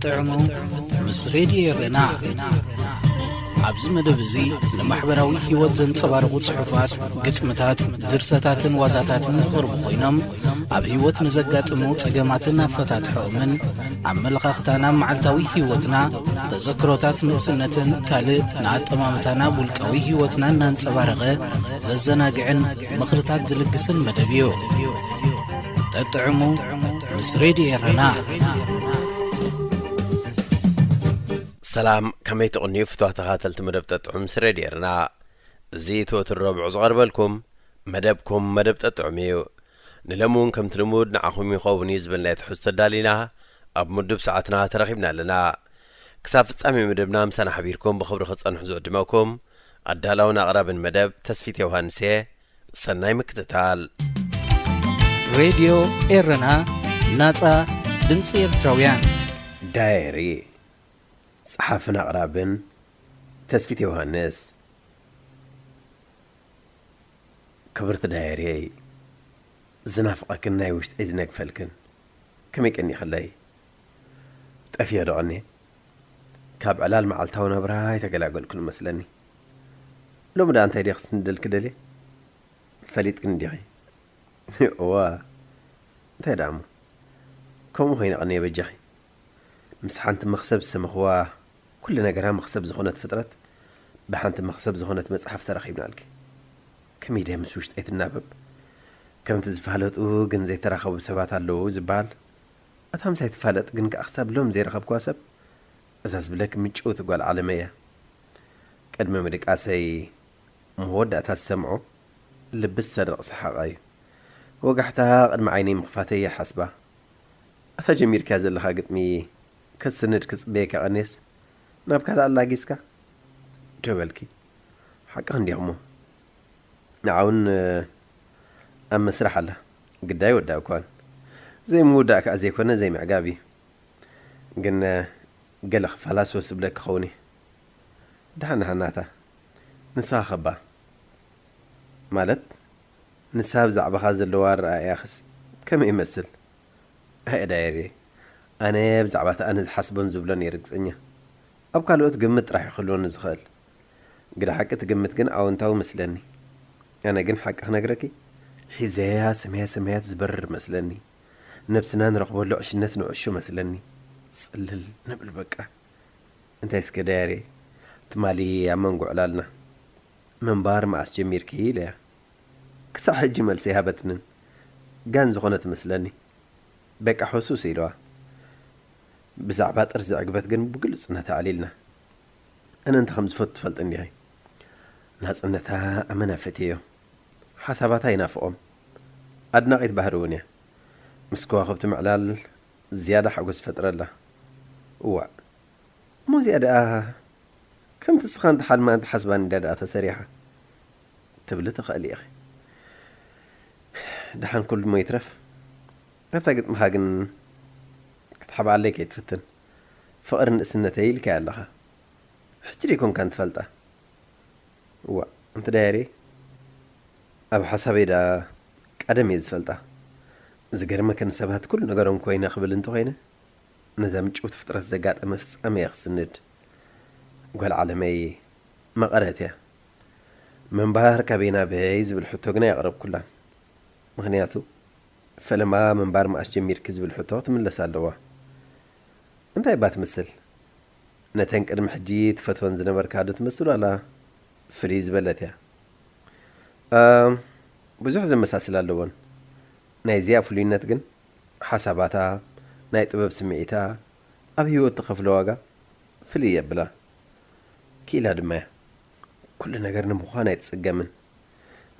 ጥዑሙ ምስ ሬድዮ ኤረና። ኣብዚ መደብ እዚ ንማሕበራዊ ህይወት ዘንጸባርቑ ጽሑፋት፣ ግጥምታት፣ ድርሰታትን ዋዛታትን ዝቐርቡ ኮይኖም፣ ኣብ ህይወት ንዘጋጥሙ ጸገማትን ኣፈታትሖኦምን፣ ኣመለኻኽታና፣ መዓልታዊ ህይወትና፣ ተዘክሮታት ንእስነትን ካልእ ንኣጠማምታና ውልቃዊ ህይወትና እናንጸባረቐ ዘዘናግዕን ምኽርታት ዝልግስን መደብ እዩ። ጠጥዕሙ ምስ ሬድዮ ኤረና። ሰላም፣ ከመይ ትቕንዩ ፍትዋ ተኻተልቲ መደብ ጠጥዑም ምስ ሬድዮ ኤረና? እዚ እቲ ወትሩ ረቡዕ ዝቐርበልኩም መደብኩም መደብ ጠጥዑም እዩ። ንሎሚ እውን ከምቲ ልሙድ ንዓኹም ይኸውን እዩ ዝበልናዮ ትሕዝቶ ኣዳሊና ኣብ ምዱብ ሰዓትና ተረኺብና ኣለና። ክሳብ ፍጻሜ መደብና ምሳና ሓቢርኩም ብኽብሪ ክጸንሑ ዝዕድመኩም ኣዳላውን ኣቕራብን መደብ ተስፊት ዮሃንስ እየ። ሰናይ ምክትታል። ሬድዮ ኤረና፣ ናጻ ድምጺ ኤርትራውያን። ዳየሪ፣ ጸሓፍን ኣቕራብን ተስፊት ዮሃንስ። ክብርቲ ዳየሪየይ፣ ዝናፍቐክን ናይ ውሽጠይ ዝነግፈልክን፣ ከመይ ቀኒኽለይ? ጠፍየ ዶ ቐንየ? ካብ ዕላል መዓልታዊ ናብራ ኣይተገላገልኩን መስለኒ። ሎሚ ደኣ እንታይ ድየ ክስንደልኪ ደልየ? ፈሊጥክኒ ዲኺ? እዋ፣ እንታይ ደኣ እሞ? ከምኡ ኾይነ ቐንየ በጃኺ። ምስ ሓንቲ መኽሰብ ዝሰመኽዋ፣ ኩሉ ነገራ መኽሰብ ዝኾነት ፍጥረት፣ ብሓንቲ መኽሰብ ዝኾነት መጽሓፍ ተራኺብናልኪ። ከመይ ድያ ምስ ውሽጠይ ትናበብ? ከምቲ ዝፋለጡ ግን ዘይተራኸቡ ሰባት ኣለዉ ዝበሃል፣ እታ ምሳይ ትፋለጥ ግን ከኣ ክሳብ ሎም ዘይረኸብክዋ ሰብ፣ እዛ ዝብለኪ ምጭውቲ ጓል ዓለመይ እያ። ቅድሚ ምድቃሰይ መወዳእታ ዝሰምዖ ልቢ ዝሰርቕ ሰሓቓ እዩ። ወጋሕታ ቅድሚ ዓይነይ ምኽፋተይ እየ ሓስባ። እታ ጀሚርካያ ዘለኻ ግጥሚ ከትስንድ ክጽበየካ ቀንየስ፣ ናብ ካልእ ኣላጊስካ ዶ በልኪ? ሓቅኺ እንዲኺ እሞ። ንዓ እውን ኣብ መስርሕ ኣላ። ግዳይ ወዳእኳን። ዘይምውዳእ ከኣ ዘይኮነ ዘይምዕጋብ እዩ። ግን ገለ ክፋላስ ወስ ዝብለኪ ክኸውን እየ። ደሓን ደሓን ናታ። ንስኻ ኸባ? ማለት ንስኻ ብዛዕባኻ ዘለዋ ኣረኣእያኽስ ከመይ ይመስል? ኣየ ዳየሪ፣ ኣነ ብዛዕባ እቲ ኣነ ዝሓስቦን ዝብሎን እየ ርግጸኛ። ኣብ ካልኦት ግምት ጥራሕ እዩ ክህልወኒ ዝኽእል። ግደ ሓቂ እቲ ግምት ግን ኣወንታዊ መስለኒ። ኣነ ግን ሓቂ ክነግረኪ፣ ሒዘያ ሰማያ ሰማያት ዝበርር መስለኒ። ነብስና ንረኽበሉ ዕሽነት ንዕሹ መስለኒ። ጽልል ንብል በቃ። እንታይ እስከ ዳየሪ፣ ትማሊ ኣብ መንጎ ዕላልና፣ ምንባር መኣስ ጀሚርኪ ኢለያ። ክሳዕ ሕጂ መልሲ ኣይሃበትንን። ጋን ዝኾነ ትመስለኒ። በቃ ሕሱስ ኢለዋ። ብዛዕባ ጥርዚ ዕግበት ግን ብግሉጽነት ኣዕሊልና። ኣነ እንታይ ከም ዝፈቱ ትፈልጢ እንዲኺ። ናጽነታ ኣመና ፈትየዮ። ሓሳባታ ይናፍቖም። ኣድናቒት ባህሪ እውን እያ። ምስ ከዋኽብቲ ምዕላል ዝያዳ ሓጎስ ይፈጥረላ። እዋእ፣ እሞ እዚኣ ደኣ ከምቲ ንስኻ እንተሓልማ እንተሓስባን እንድያ ደኣ ተሰሪሓ ትብሊ ትኽእሊ ኢኺ። ደሓን ኩሉ እሞ ይትረፍ። ኣብታ ግጥምኻ ግን ክትሓብኣለይ ከይትፍትን። ፍቕሪ ንእስነተይ ኢልካያ ኣለኻ። ሕጂ ደይኮንካን ትፈልጣ? እዋእ፣ ኣንቲ ዳየሪ፣ ኣብ ሓሳበይ ደኣ ቀደም እየ ዝፈልጣ። ዝገርመከ ንሰባት ኩሉ ነገሮም ኮይነ ክብል እንተኾይነ፣ ነዛ ምጭውቲ ፍጥረት ዘጋጠመ ፍጻመ እየ ክስንድ። ጓል ዓለመይ መቐረት እያ። ምንባር ካበይ ናበይ ዝብል ሕቶ ግና ኣየቕረብኩላን። ምኽንያቱ፣ ፈለማ ምንባር መኣስ ጀሚርኪ ዝብል ሕቶ ክትምለስ ኣለዋ። እንታይ እባ ትመስል? ነተን ቅድሚ ሕጂ ትፈትወን ዝነበርካ ዶ ትመስል ዋላ ፍልይ ዝበለት እያ? እም፣ ብዙሕ ዘመሳስል ኣለወን። ናይዚኣ ፍሉይነት ግን ሓሳባታ፣ ናይ ጥበብ ስምዒታ፣ ኣብ ህይወት ትኸፍሎ ዋጋ ፍልይ የብላ። ክኢላ ድማ እያ። ኩሉ ነገር ንምዃን ኣይትጽገምን።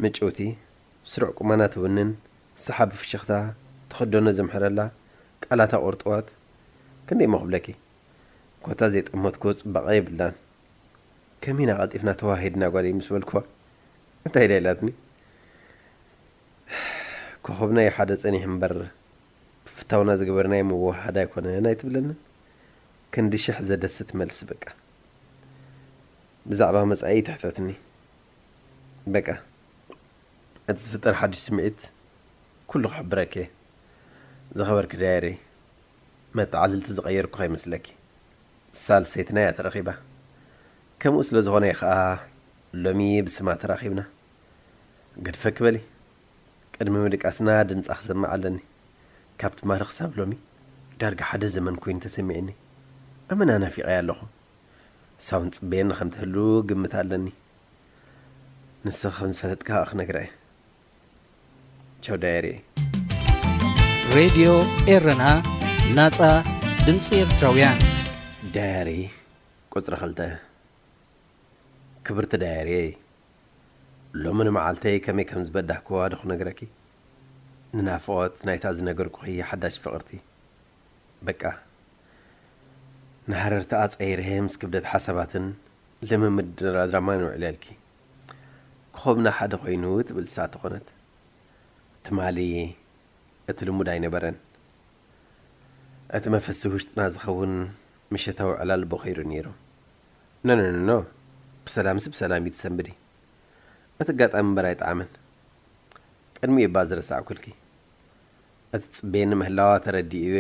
ምጭውቲ፣ ስሩዕ ቁመና ትውንን፣ ሰሓቢ ፍሽኽታ፣ ትኽደኖ ዘምሕረላ፣ ቃላታ ቁርጥዋት፣ ክንደይ እሞ ክብለኪ። ኮታ ዘይጠመትክዎ ጽባቐ የብላን። ከመይ ኢና ቀልጢፍና ተዋሂድና ጓለይ ምስ በልክዋ፣ እንታይ ኢላ ኢላትኒ? ኮኸብና እዩ ሓደ ጸኒሑ እምበር፣ ፍታውና ዝገበርናዮ ምውህሃድ ኣይኮነን ኣይትብለንን? ክንዲ ሽሕ ዘደስት መልሲ በቃ። ብዛዕባ መጻኢ ትሕተትኒ። በቃ፣ እቲ ዝፍጠር ሓድሽ ስምዒት ኩሉ ክሕብረኪ እየ። ዝኸበርኪ ዳየሪ። መተዓልልቲ ዝቐየርኩ ከይመስለኪ። ሳልሰይትና እያ ተረኺባ። ከምኡ ስለ ዝኾነ እዩ ኸኣ ሎሚ ብስማ ተራኺብና። ገድፈኪ በሊ። ቅድሚ ምድቃስና ድምጻ ክሰምዕ ኣለኒ። ካብ ትማሊ ክሳብ ሎሚ ዳርጋ ሓደ ዘመን ኮይኑ ተሰሚዕኒ። ኣመና ናፊቐያ ኣለኹ። ሳውን ጽበየኒ ከም ትህሉ ግምት ኣለኒ። ንስኻ ከም ዝፈለጥካ ክነግራ እየ። ቻው ዳየሪ። ሬድዮ ኤረና፣ ናጻ ድምጺ ኤርትራውያን። ዳየሪ ቁጽሪ ክልተ። ክብርቲ ዳየሪየይ፣ ሎሚ ንመዓልተይ ከመይ ከም ዝበዳህክዋ ዶ ክነግረኪ? ንናፍቖት ናይታ ዝነገርኩኺ ሓዳሽ ፍቕርቲ። በቃ፣ ንሃረርታ ኣጸይረ ምስ ክብደት ሓሳባትን ልምምድ ድራማን ውዕለልኪ። ኮኸብና ሓደ ኮይኑ ትብል ሳተ ኮነት። ትማሊ እቲ ልሙድ ኣይነበረን። እቲ መፈሲ ውሽጥና ዝኸውን ምሸታዊ ዕላል ቦ ኸይሩ ነይሩ። ኖ፣ ኖ፣ ኖ፣ ኖ። ብሰላምሲ ብሰላም እዩ ትሰንብዲ። እቲ ኣጋጣሚ እምበር ኣይጠዓመን። ቅድሚኡ እባ ዝረሳዕኩልኪ። እቲ ትጽበየኒ ምህላዋ ተረዲኡ እየ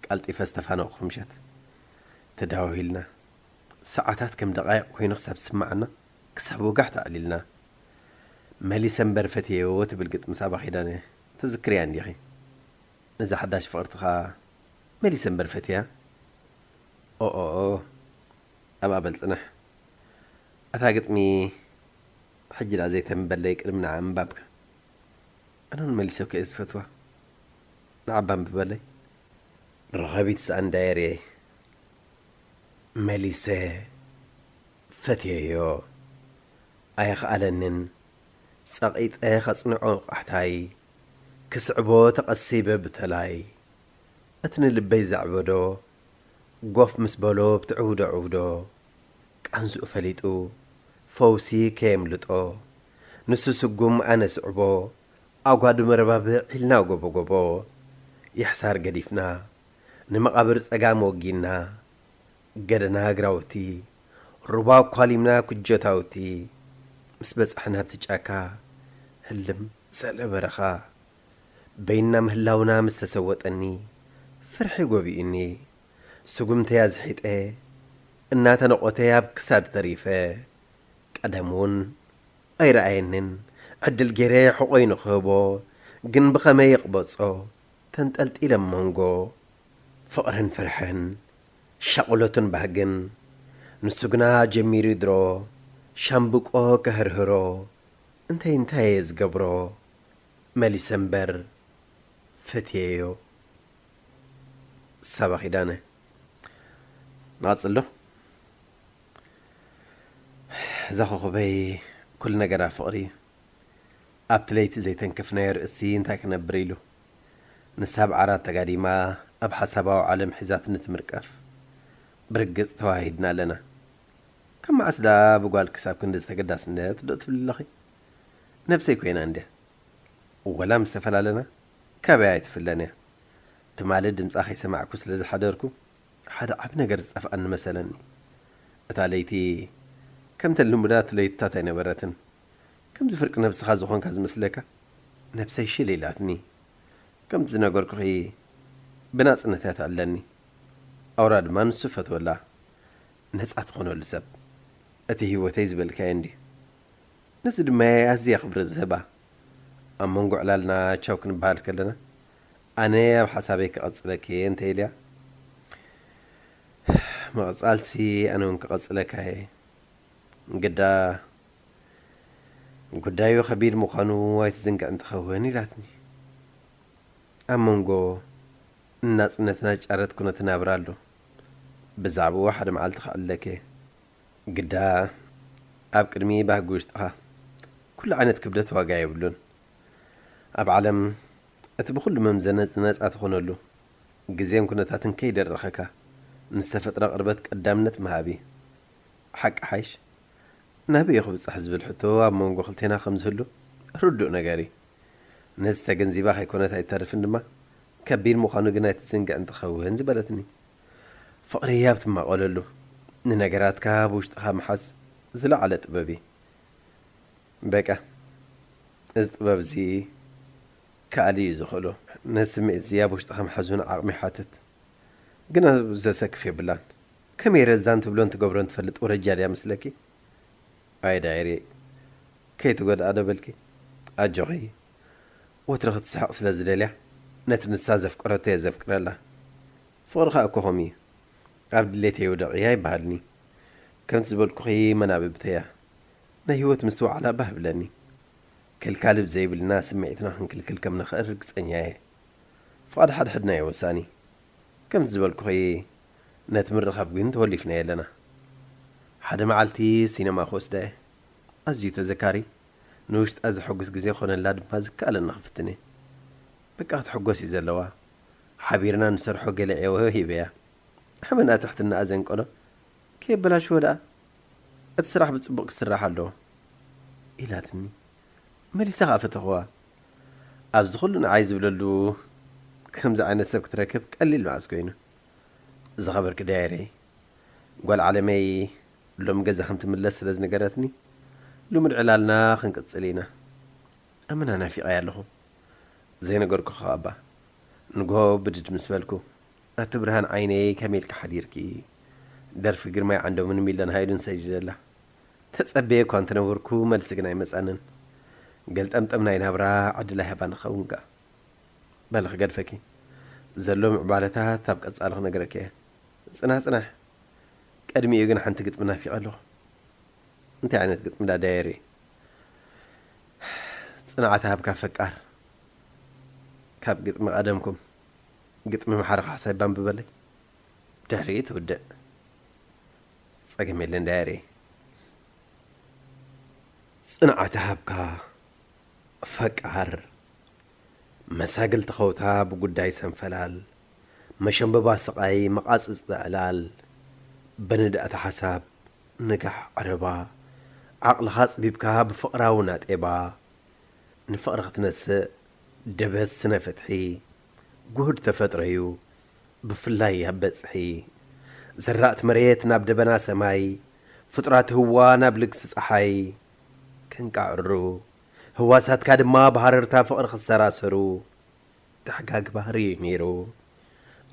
ቀልጢፈ ዝተፋነቕኩ ምሸት። ተደዋዊልና። ሰዓታት ከም ደቓይቕ ኮይኑ ክሳብ ዝስምዓና፣ ክሳብ ወጋሕ ተዕሊልና። መሊሰ እምበር ፈትየዮ ትብል ግጥሚ ሳባ ኪዳነ ትዝክርያ እንዲኺ? ነዛ ሓዳሽ ፍቕርትኻ መሊሰ እምበር ፈትያ። ኦኦኦ፣ ኣብኣ በል ጽንሕ። እታ ግጥሚ ሕጂ ደኣ ዘይተንብበለይ ቅድሚ ንዓ ምንባብካ። ኣነ እውን መሊሰ እኮ እየ ዝፈትዋ። ንዓባ ኣንብበለይ። ረኸቢት ሰኣን ዳየርየይ፣ መሊሰ ፈትየዮ። ኣየኽኣለንን፣ ጸቒጠ ኸጽንዖ ቃሕታይ፣ ክስዕቦ ተቐሲበ ብተላይ። እቲ ንልበይ ዘዕበዶ፣ ጎፍ ምስ በሎ ብትዕውዶ ዕውዶ፣ ቃንዝኡ ፈሊጡ፣ ፈውሲ ከየምልጦ፣ ንሱ ስጉም ኣነ ስዕቦ፣ ኣጓዱ መረባብዕ ኢልና ጎቦ ጎቦ፣ ይሕሳር ገዲፍና፣ ንመቓብር ጸጋም ወጊንና፣ ገደና ግራውቲ፣ ሩባ ኣኳሊምና ኩጀታውቲ፣ ምስ በጻሕና ኣብቲ ጫካ፣ ህልም ሰለ በረኻ፣ በይንና ምህላውና ምስ ተሰወጠኒ፣ ፍርሒ ጎቢኡኒ። ስጉምተይ ኣዝሒጠ፣ እናተነቖተ ኣብ ክሳድ ተሪፈ። ቀደም እውን ኣይረኣየንን፣ ዕድል ገይረ ሕቖይ ንኽህቦ፣ ግን ብኸመይ ይቕበጾ? ተንጠልጢለ ኣብ መንጎ ፍቕርን ፍርሕን፣ ሻቕሎትን ባህግን። ንሱ ግና ጀሚሩ ድሮ፣ ሻምብቆ ከህርህሮ፣ እንታይ እንታይ እየ ዝገብሮ? መሊሰ እምበር ፈትየዮ። ሳባ ኪዳነ። ንቐጽሎ። እዛ ኮኾበይ ኩሉ ነገራ ፍቕሪ እዩ። ኣብቲ ለይቲ ዘይተንከፍናዮ ርእሲ እንታይ ክነብር ኢሉ። ንሳ ኣብ ዓራት ተጋዲማ ኣብ ሓሳባዊ ዓለም ሒዛትኒ ትምርቀፍ። ብርግጽ ተዋሂድና ኣለና። ካብ መዓስ ደኣ ብጓል ክሳብ ክንድዚ ተገዳስነት ዶ ትብሊ ኣለኺ? ነብሰይ ኮይና እንድያ። ወላ ምስ ተፈላለና ካበይ ኣይትፍለን እያ። ትማሊ ድምጻ ከይሰማዕኩ ስለ ዝሓደርኩ ሓደ ዓቢ ነገር ዝጠፍኣኒ መሰለኒ። እታ ለይቲ ከምተን ልሙዳት ለይትታት ኣይነበረትን። ከምዚ ፍርቂ ነብስኻ ዝኾንካ ዝመስለካ ነብሰይ ሽል ኢላትኒ። ከምቲ ዝነገርኩኺ ብናጽነት እያ ተዕልለኒ። ኣውራ ድማ ንሱ ፈትወላ። ነጻ ትኾነሉ ሰብ እቲ ህይወተይ ዝበልካዮ እንድዩ። ነዚ ድማ እየ ኣዝየ ክብሪ ዝህባ። ኣብ መንጎ ዕላልና ቻው ክንበሃል ከለና ኣነ ኣብ ሓሳበይ ክቐጽለኪ እየ እንተ ኢልያ፣ ምቕጻልሲ ኣነ እውን ክቐጽለካ እየ። ግዳ ጉዳዩ ከቢድ ምዃኑ ኣይትዝንግዕ እንትኸውን ኢላትኒ። ኣብ መንጎ ናጽነትና ጫረት ኩነትናብር ኣሎ። ብዛዕባኡ ሓደ መዓልቲ ክዕልለኪ እየ። ግዳ ኣብ ቅድሚ ባህጊ ውሽጥኻ ኩሉ ዓይነት ክብደት ዋጋ የብሉን። ኣብ ዓለም እቲ ብኹሉ መምዘነ ነጻ ትኾነሉ ግዜን ኩነታትን ከይደረኸካ ንዝተፈጥረ ቅርበት ቀዳምነት ምሃብ እዩ። ሓቂ ሓይሽ ናበይ እዩ ክብጻሕ ዝብል ሕቶ ኣብ መንጎ ክልቴና ከም ዝህሉ ርዱእ ነገር እዩ። ነዚ ተገንዚባ ከይኮነት ኣይተርፍን ድማ ከቢድ ምዃኑ ግን ኣይትዝንግዕ እንትኸውን ዝበለትኒ። ፍቕሪ ኣብ ትማቐለሉ ንነገራትካ ብውሽጥኻ ምሓዝ ዝለዓለ ጥበብ እዩ። በቃ እዚ ጥበብ እዚ ከኣሊ እዩ ዝኽእሎ። ነዚ ስምዒት እዚ ኣብ ውሽጥኻ ምሓዝ እውን ዓቕሚ ይሓትት። ግና ዘሰክፍ የብላን። ከመይ ረዛን ትብሎን ትገብሮን ትፈልጥ ወረጃ ድያ መስለኪ? ኣይ ዳይሬ፣ ከይትጎድኣ ዶ በልኪ? ኣጆኺ፣ ወትሪ ክትስሕቕ ስለ ዝደልያ፣ ነቲ ንሳ ዘፍቀረቶ እየ ዘፍቅረላ። ፍቕሪ ኸኣ እኮ ከምኡ እዩ። ኣብ ድሌተይ ውደቒ ኣይበሃልኒ። ከምቲ ዝበልኩኺ መናብብተያ። ናይ ህይወት ምስትውዓላ ባህ ብለኒ። ከልካልብ ዘይብልና ስምዒትና ክንክልክል ከም ንኽእል ርግጸኛ እየ። ፍቓድ ሓድሕድና እዩ ወሳኒ። ከምቲ ዝበልኩኺ፣ ነቲ ምርኻብ ግን ተወሊፍናዮ ኣለና። ሓደ መዓልቲ ሲነማ ክወስዳ እየ። ኣዝዩ ተዘካሪ፣ ንውሽጣ ዘሐጉስ ግዜ ክኾነላ ድማ ዝከኣለኒ ክፍትን እየ። በቃ ክትሕጎስ እዩ ዘለዋ። ሓቢርና ንሰርሖ ገለ ዕዮ ሂበያ። ኣመና ትሕትናኣ ዘንቀሎ። ከየበላሽዎ ደኣ። እቲ ስራሕ ብጽቡቕ ክስራሕ ኣለዎ። ኢላትኒ። መሊሰ ኸኣ ፈተኽዋ። ኣብዚ ኹሉ ንዓይ ዝብለሉ ከምዚ ዓይነት ሰብ ክትረክብ ቀሊል መዓስ ኮይኑ? ዝኸበርኪ ዳይረይ፣ ጓል ዓለመይ ሎም ገዛ ከም ትምለስ ስለ ዝነገረትኒ፣ ልሙድ ዕላልና ክንቅጽል ኢና። ኣመና ናፊቐያ ኣለኹ። ዘይነገርኩኺ እባ፣ ንግሆ ብድድ ምስ በልኩ፣ ኣቲ ብርሃን ዓይነይ ከመይ ኢልኪ ሓዲርኪ? ደርፊ ግርማይ ዓንዶምን ሚለን ሃይሉን ሰዲደላ። ተጸበየ እኳ እንተነበርኩ፣ መልሲ ግን ኣይመጻንን። ገልጠምጠም ናይ ናብራ ዕድል ኣይሃባን ክኸውን ከኣ። በሊ ክገድፈኪ። ዘሎ ምዕባለታት ኣብ ቀጻሊ ክነግረኪ እየ። ጽናሕ፣ ጽናሕ። ቀድሚኡ ግን ሓንቲ ግጥሚ ናፊቐ ኣለኹ። እንታይ ዓይነት ግጥሚ ዳዳየሪ? ጽንዓት ሃብካ ፈቃር። ካብ ግጥሚ ቀደምኩም። ግጥሚ መሓሪ ካሕሳይ ባንብበለይ። ድሕሪኡ ትውድእ። ጸገም የለን ዳየሪ። ጽንዓት ሃብካ ፈቃር። መሳግል ተኸውታ ብጉዳይ ሰንፈላል፣ መሸምበባ ስቓይ መቓጽጽቲ ዕላል፣ በንዳእታ ሓሳብ ንጋሕ ዕረባ፣ ዓቕልኻ ኣጽቢብካ ብፍቕራዊ ናጤባ፣ ንፍቕሪ ክትነስእ ደበት ስነ ፍትሒ፣ ጉህድ ተፈጥሮ'ዩ ብፍላይ ኣብ በጽሒ፣ ዘራእቲ መሬት ናብ ደበና ሰማይ፣ ፍጡራት ህዋ ናብ ልግሲ ጸሓይ ከንቃዕሩ፣ ህዋሳትካ ድማ ብሃረርታ ፍቕሪ ክሰራሰሩ፣ ተሓጋጊ ባህሪ እዩ ነይሩ።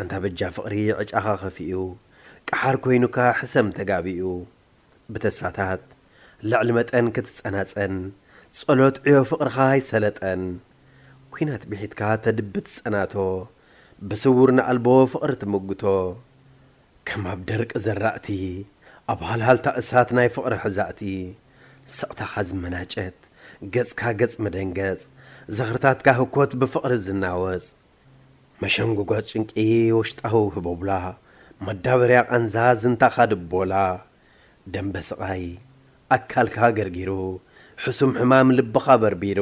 ኣንታ በጃ ፍቕሪ ዕጫኻ ከፊኡ፣ ቀሓር ኮይኑካ ሕሰም ተጋቢኡ። ብተስፋታት ልዕሊ መጠን ክትጸናጸን፣ ጸሎት ዕዮ ፍቕርኻ ኣይሰለጠን። ኲናት ብሒትካ ተድብት ጸናቶ፣ ብስውር ንኣልቦ ፍቕሪ ትምግቶ። ከም ኣብ ደርቂ ዘራእቲ፣ ኣብ ሃልሃልታ እሳት ናይ ፍቕሪ ሕዛእቲ፣ ስቕታኻ ዝመናጨት፣ ገጽካ ገጽ መደንገጽ፣ ዝኽርታትካ ህኮት ብፍቕሪ ዝናወጽ፣ መሸንጎጓ ጭንቂ ውሽጣዊ ህቦብላ፣ መዳበርያ ቃንዛ ዝንታኻ ድቦላ፣ ደምበ ስቓይ ኣካልካ ገርጊሩ፣ ሕሱም ሕማም ልብኻ በርቢሩ፣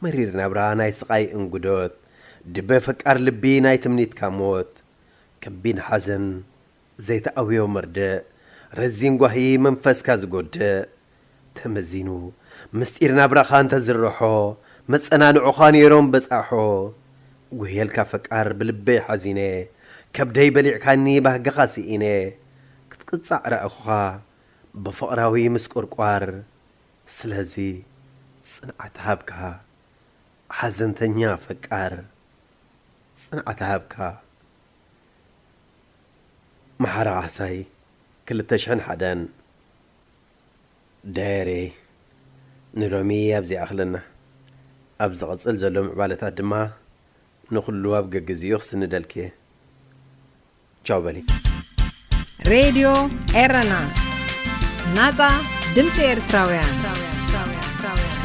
መሪር ናብራ ናይ ስቓይ እንጉዶት፣ ድበ ፈቃር ልቢ ናይ ትምኒትካ ሞት፣ ከቢድ ሓዘን ዘይተኣውዮ መርድእ፣ ረዚን ጓሂ መንፈስካ ዝጎድእ፣ ተመዚኑ ምስጢር ናብራኻ እንተዝርሖ፣ መጸናንዑኻ ነይሮም በጻሖ። ጉህየልካ ፈቃር ብልበይ ሓዚነ፣ ከብደይ በሊዕካኒ ባህግኻ ስኢነ። ክትቅጻዕ ረኣኹኻ ብፍቕራዊ ምስቁርቋር፣ ስለዚ ጽንዓት ሃብካ ሓዘንተኛ ፈቃር። ጽንዓት ሃብካ። መሓራ ካሕሳይ፣ ክልተ ሽሕን ሓደን። ዳየረይ፣ ንሎሚ ኣብዚ ይኣኽለና። ኣብ ዝቕጽል ዘሎ ምዕባለታት ድማ ንኹሉ ኣብ ገግዜኡ ክስንደልኪ እየ። ቻው በሊ። ሬድዮ ኤረና፣ ናጻ ድምጺ ኤርትራውያን።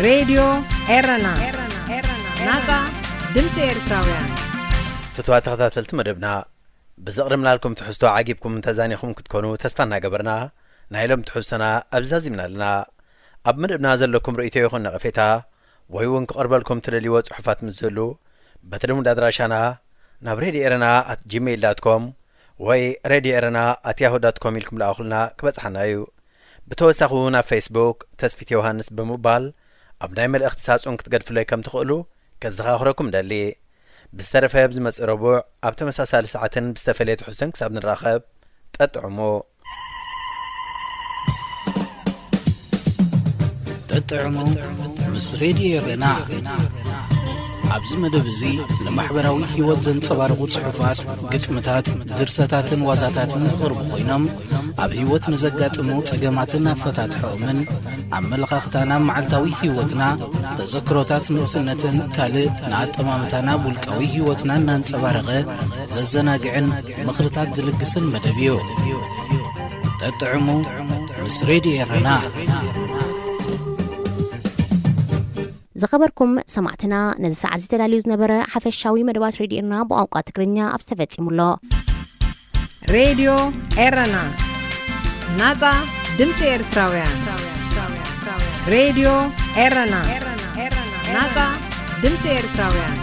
ሬድዮ ኤረና፣ ናጻ ድምጺ ኤርትራውያን። ፍትዋት ተኸታተልቲ መደብና፣ ብዘቕርብናልኩም ትሕዝቶ ዓጊብኩም ተዛኒኹም ክትኮኑ ተስፋ እናገበርና፣ ናይ ሎም ትሕዝቶና ኣብዛዚምና ኣለና። ኣብ መደብና ዘለኩም ርእይቶ ይኹን ነቐፌታ፣ ወይ እውን ክቐርበልኩም ትደልይዎ ጽሑፋት ምስ ዝህሉ፣ በቲ ልሙድ ኣድራሻና ናብ ሬድዮ ኤረና ኣት ጂሜይል ዳት ኮም ወይ ሬድዮ ኤረና ኣት ያሁ ዳት ኮም ኢልኩም ልኣኹልና ክበጽሓና እዩ። ብተወሳኺ እውን ኣብ ፌስቡክ ተስፊት ዮሃንስ ብምባል ኣብ ናይ መልእኽቲ ሳጹን ክትገድፍለይ ከም ትኽእሉ ከዘኻኽረኩም ደሊ። ብዝተረፈ ኣብ ዝመጽእ ረቡዕ ኣብ ተመሳሳሊ ሰዓትን ብዝተፈለየ ትሕዝቶን ክሳብ ንራኸብ፣ ጠጥዕሙ። ጠጥዕሙ ምስ ሬድዮ ኤረና። ኣብዚ መደብ እዚ ንማሕበራዊ ህይወት ዘንጸባርቑ ጽሑፋት፣ ግጥምታት፣ ድርሰታትን ዋዛታትን ዝቐርቡ ኮይኖም፣ ኣብ ህይወት ንዘጋጥሙ ጸገማትን ኣፈታትሖኦምን፣ ኣመለኻኽታና መዓልታዊ ህይወትና፣ ተዘክሮታት ንእስነትን ካልእ ንኣጠማምታና ውልቃዊ ህይወትና እናንጸባረቐ ዘዘናግዕን ምኽርታት ዝልግስን መደብ እዩ። ጠጥዕሙ ምስ ሬድዮ ኤረና። ዝኸበርኩም ሰማዕትና፣ ነዚ ሰዓት እዚ ተዳልዩ ዝነበረ ሓፈሻዊ መደባት ሬድዮ ኤረና ብቋንቋ ትግርኛ ኣብዚ ተፈጺሙ ኣሎ። ሬድዮ ኤረና፣ ናጻ ድምጺ ኤርትራውያን። ሬድዮ ኤረና፣ ናጻ ድምጺ ኤርትራውያን።